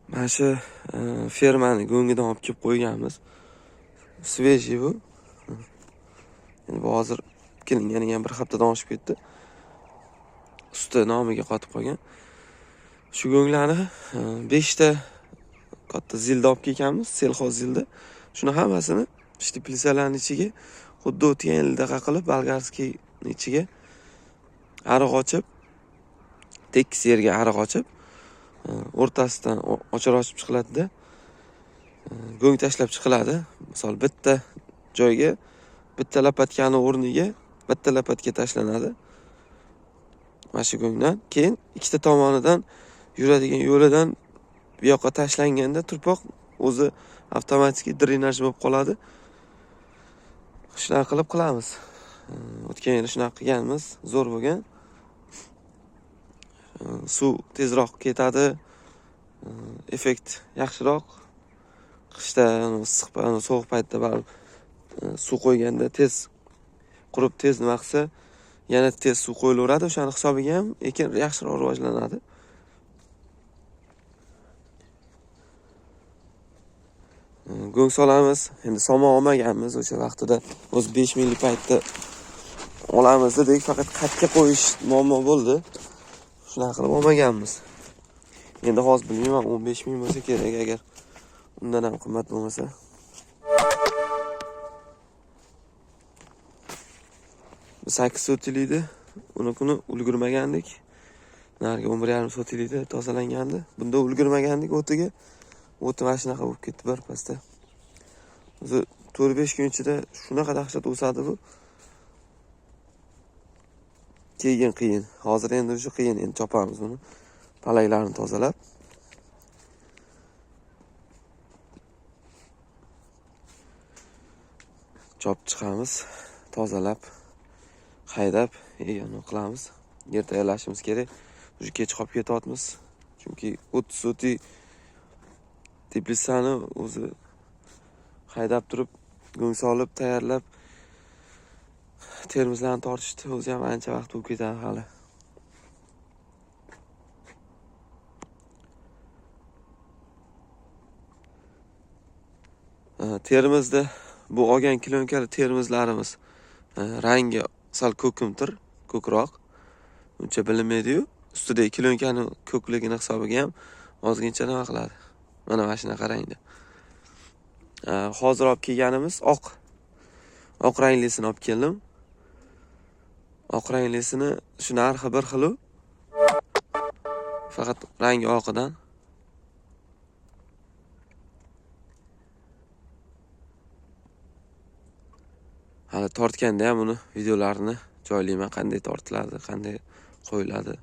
Mana shu fermani go'ngidan olib kelib qo'yganmiz. Svejiy bu. Endi bu hozir kelinganiga ham bir haftadan oshib ketdi. Suti nomiga qotib qolgan. Shu go'nglarni 5 ta katta zilda olib kelganmiz, selxoz zilda. Shuni hammasini teplitsalarning ichiga xuddi o'tgan yildaqa qilib bolgarskiyning ichiga ariq ochib, tekis yerga ariq ochib, o'rtasidan ochar ochib chiqiladi-da, go'ng tashlab chiqiladi. Misol bitta joyga bitta lapatkani o'rniga bitta lapatka tashlanadi. Mana shu go'ngdan keyin ikkita tomonidan yuradigan yo'lidan bu yoqqa tashlanganda tuproq o'zi avtomatik drenaj bo'lib qoladi. Shunaqa qilib qilamiz. O'tgan yili shunaqa qilganmiz, zo'r bo'lgan. Suv tezroq ketadi, effekt yaxshiroq. Qishda issiq, sovuq paytda baribir suv qo'yganda tez qurib, tez nima qilsa, yana tez suv qo'yilaveradi. O'shani hisobiga ham ekin yaxshiroq rivojlanadi. Go'ng solamiz. Endi somon olmaganmiz o'sha vaqtida. O'zi 5 minglik paytda olamiz dedik, faqat qatga qo'yish muammo bo'ldi. Shunaqa qilib olmaganmiz. Endi hozir bilmayman, 15 ming bo'lsa kerak, agar undan ham qimmat bo'lmasa. Bu 8 sotilik edi. Uni kuni ulgurmagandik. Narigi 11,5 sotilik edi, tozalangandi. Bunda ulgurmagandik o'tiga. O'ti mana shunaqa bo'lib ketdi bir pasda. O'zi 4-5 kun ichida shunaqa dahshat o'sadi bu. Keyin qiyin. Hozir endi o'sha qiyin, endi chopamiz buni. Palaklarini tozalab. Chopib chiqamiz, tozalab, haydab, uni qilamiz. Yer tayyorlashimiz kerak. O'sha kech qolib ketyapmiz. Chunki 30 sotik teplitsani o'zi haydab turib, go'ng solib, tayyorlab termizlarni tortishdi. O'zi ham ancha vaqt bo'lib ketadi hali. Termizda bu olgan klonkali termizlarimiz rangi sal ko'kimtir, ko'kroq. Uncha bilinmaydi-yu. Ustidagi klonkani ko'kligini hisobiga ham ozgincha nima qiladi. Mana shunaqa rangda. Hozir olib kelganimiz oq. Oq ranglisini olib keldim. Oq ranglisini shu narxi bir xil-u. Faqat rangi oqidan. Hali tortganda ham uni videolarini joylayman, qanday tortiladi, qanday qo'yiladi.